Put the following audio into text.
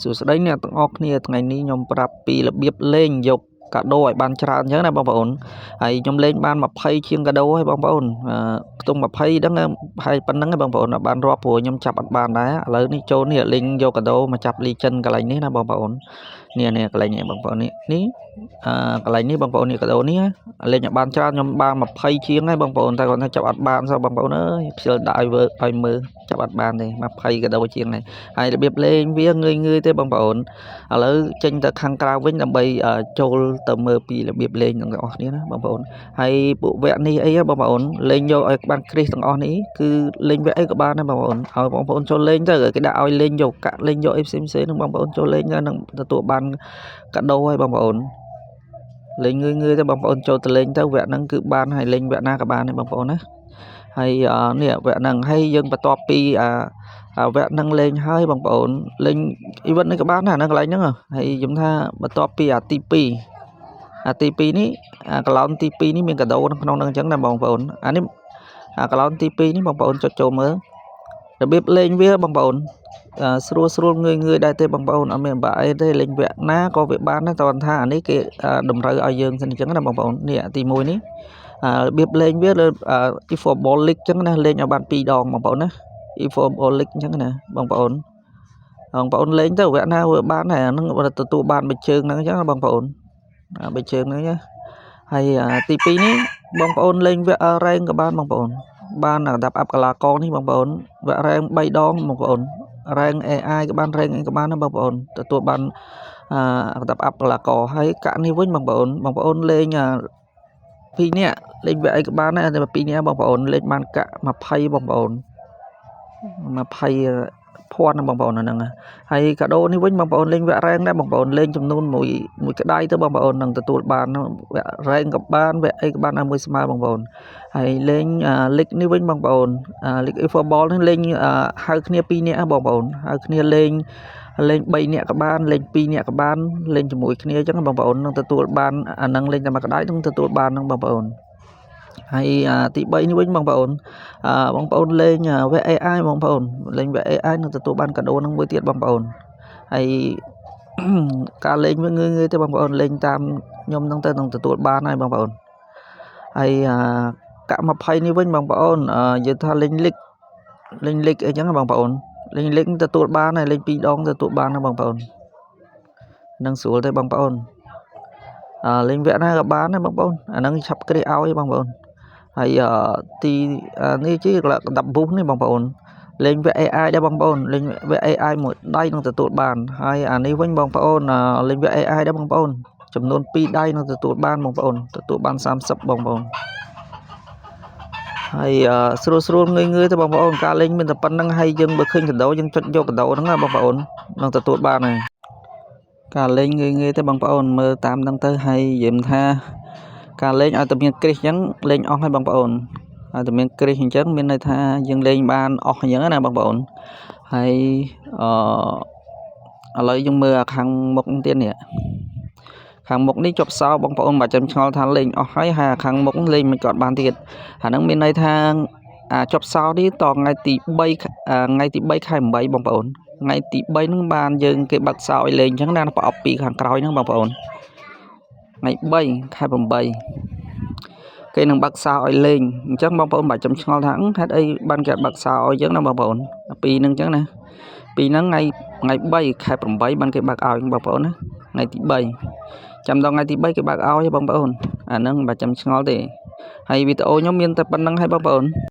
សួស្តីអ្នកទាំងអស់គ្នាថ្ងៃនេះខ្ញុំប្រាប់ពីរបៀបលេងយកកាដូឲ្យបានច្រើនអញ្ចឹងណាបងប្អូនហើយខ្ញុំលេងបាន20ជាងកាដូហើយបងប្អូនខ្ទង់20ហ្នឹងហើយប៉ុណ្្នឹងបងប្អូនបានរាប់ព្រោះខ្ញុំចាប់អត់បានដែរឥឡូវនេះចូលនេះលេងយកកាដូមកចាប់ Legend កន្លែងនេះណាបងប្អូននេះនេះកន្លែងនេះបងប្អូននេះនេះអឺកន្លែងនេះបងប្អូននេះកាដូនេះលេងឲ្យបានច្រើនខ្ញុំបាន20ជាងហើយបងប្អូនតែគាត់ថាចាប់អត់បានសោះបងប្អូនអើយខ្ជិលដាក់ឲ្យវើឲ្យមើលចាប់អត់បានទេ20កាដូជាងហើយហើយរបៀបលេងវាងឿយងឿយទេបងប្អូនឥឡូវចេញទៅខាងក្រៅវិញដើម្បីចូលទៅមើលពីរបៀបលេងទាំងអស់គ្នាណាបងប្អូនហើយពួកវគ្គនេះអីបងប្អូនលេងយកឲ្យបានគ្រីសទាំងអស់នេះគឺលេងវគ្គអីក៏បានដែរបងប្អូនឲ្យបងប្អូនចូលលេងទៅគេដាក់ឲ្យលេងយកកាក់លេងយកអីផ្សេងផ្សេងនឹងបងប្អូនចូលលេងទៅនឹងទទួលបានកាដូឲ្យបងប្អូនលេងងឿយងឿយទៅបងប្អូនចូលទៅលេងទៅវគ្គហ្នឹងគឺបានហើយលេងវគ្គណាក៏បានដែរបងប្អូនណាហើយនេះវគ្គហ្នឹងហើយយើងបន្ទាប់ពីអាវគ្គហ្នឹងលេងហើយបងប្អូនលេង event នេះក៏បានដែរនៅកន្លែងហ្នឹងហើយខ្ញុំថាបន្ទាប់ពីអាទី2អាទី2នេះអាកឡោនទី2នេះមានកាដូនៅក្នុងហ្នឹងអញ្ចឹងណាបងប្អូនអានេះអាកឡោនទី2នេះបងប្អូនចុចចូលមើលរបៀបលេងវាបងប្អូនស្រួលស្រួលងឿយងឿយដែរទេបងប្អូនអត់មានបាក់អីទេលេងវគ្គណាក៏វាបានដែរតើថាអានេះគេតម្រូវឲ្យយើងសិនអញ្ចឹងណាបងប្អូននេះទី1នេះរបៀបលេងវាលើ eFootball League អញ្ចឹងណាលេងឲ្យបាន2ដងបងប្អូនណា eFootball League អញ្ចឹងណាបងប្អូនបងប្អូនលេងទៅវគ្គណាវាបានដែរអាហ្នឹងទទួលបានមួយជើងហ្នឹងអញ្ចឹងបងប្អូនបីជើងហ្នឹងណាហើយទី2នេះបងប្អូនលេងវគ្គ rank ក៏បានបងប្អូនបានដាប់អាប់កលាកនេះបងប្អូនវគ្គ rank 3ដងបងប្អូន rank AI ក៏បាន rank អីក៏បានដែរបងប្អូនទទួលបានអាដាប់អាប់កលាកហើយកាក់នេះវិញបងប្អូនបងប្អូនលេង2នាក់លេងវគ្គអីក៏បានដែរតែ2នាក់បងប្អូនលេងបានកាក់20បងប្អូន20 ភ័ណ្ឌណាបងប្អូនហ្នឹងហើយកាដូនេះវិញបងប្អូនលេងវគ្គ rank ដែរបងប្អូនលេងចំនួនមួយមួយក្តៅទៅបងប្អូននឹងទទួលបានវគ្គ rank ក៏បានវគ្គអីក៏បានឲ្យមួយស្មើបងប្អូនហើយលេង league នេះវិញបងប្អូន league eFootball នេះលេងហៅគ្នា2នាក់បងប្អូនហៅគ្នាលេងលេង3នាក់ក៏បានលេង2នាក់ក៏បានលេងជាមួយគ្នាអញ្ចឹងបងប្អូននឹងទទួលបានអានឹងលេងតែមួយក្តៅនឹងទទួលបាននឹងបងប្អូនហើយទី3នេះវិញបងប្អូនបងប្អូនលេងវគ្គ AI បងប្អូនលេងវគ្គ AI នឹងទទួលបានកាដូនឹងមួយទៀតបងប្អូនហើយការលេងវាងឿយងឿយទេបងប្អូនលេងតាមខ្ញុំនឹងទៅនឹងទទួលបានហើយបងប្អូនហើយកាក់20នេះវិញបងប្អូននិយាយថាលេង league លេង league អីចឹងបងប្អូនលេង league ទទួលបានហើយលេង2ដងទទួលបានណាបងប្អូននឹងស្រួលទេបងប្អូនអឺលេងវគ្គណាក៏បានដែរបងប្អូនអាហ្នឹងឆាប់គ្រីសឲ្យបងប្អូនហើយទីនេះជាកដាប់ប៊ូសនេះបងប្អូនលេងវគ្គ AI ដែរបងប្អូនលេងវគ្គ AI មួយដៃនឹងទទួលបានហើយអានេះវិញបងប្អូនលេងវគ្គ AI ដែរបងប្អូនចំនួន2ដៃនឹងទទួលបានបងប្អូនទទួលបាន30បងប្អូនហើយស្រួលស្រួលងឿយងឿយទៅបងប្អូនការលេងមានតែប៉ុណ្្នឹងហើយយើងបើឃើញកាដូយើងចុចយកកាដូហ្នឹងណាបងប្អូននឹងទទួលបានហើយការលេងងឿយងឿយទៅបងប្អូនមើលតាមហ្នឹងទៅហើយនិយាយថាការលេងឲ្យតែមានគ្រីសអញ្ចឹងលេងអស់ហើយបងប្អូនឲ្យតែមានគ្រីសអញ្ចឹងមានន័យថាយើងលេងបានអស់អញ្ចឹងណាបងប្អូនហើយអឺឥឡូវយើងមើលអាខាងមុខទៀតនេះខាងមុខនេះជាប់សោបងប្អូនបើចាំឆ្ងល់ថាលេងអស់ហើយហើយខាងមុខលេងមិនក៏បានទៀតអាហ្នឹងមានន័យថាអាចប់សោនេះតថ្ងៃទី3ថ្ងៃទី3ខែ8បងប្អូនថ្ងៃទី3ហ្នឹងបានយើងគេបើកសោឲ្យលេងអញ្ចឹងណាប្រអប់ពីខាងក្រោយហ្នឹងបងប្អូនថ្ងៃ3ខែ8គេនឹងបើកសោឲ្យលេងអញ្ចឹងបងប្អូនបាច់ចាំឆ្ងល់ថាហេតុអីបានគេអត់បើកសោឲ្យអញ្ចឹងណាបងប្អូនពីរហ្នឹងអញ្ចឹងណាពីរហ្នឹងថ្ងៃថ្ងៃ3ខែ8បានគេបើកឲ្យបងប្អូនណាថ្ងៃទី3ចាំដល់ថ្ងៃទី3គេបើកឲ្យបងប្អូនអាហ្នឹងមិនបាច់ចាំឆ្ងល់ទេហើយវីដេអូខ្ញុំមានតែប៉ុណ្្នឹងហើយបងប្អូន។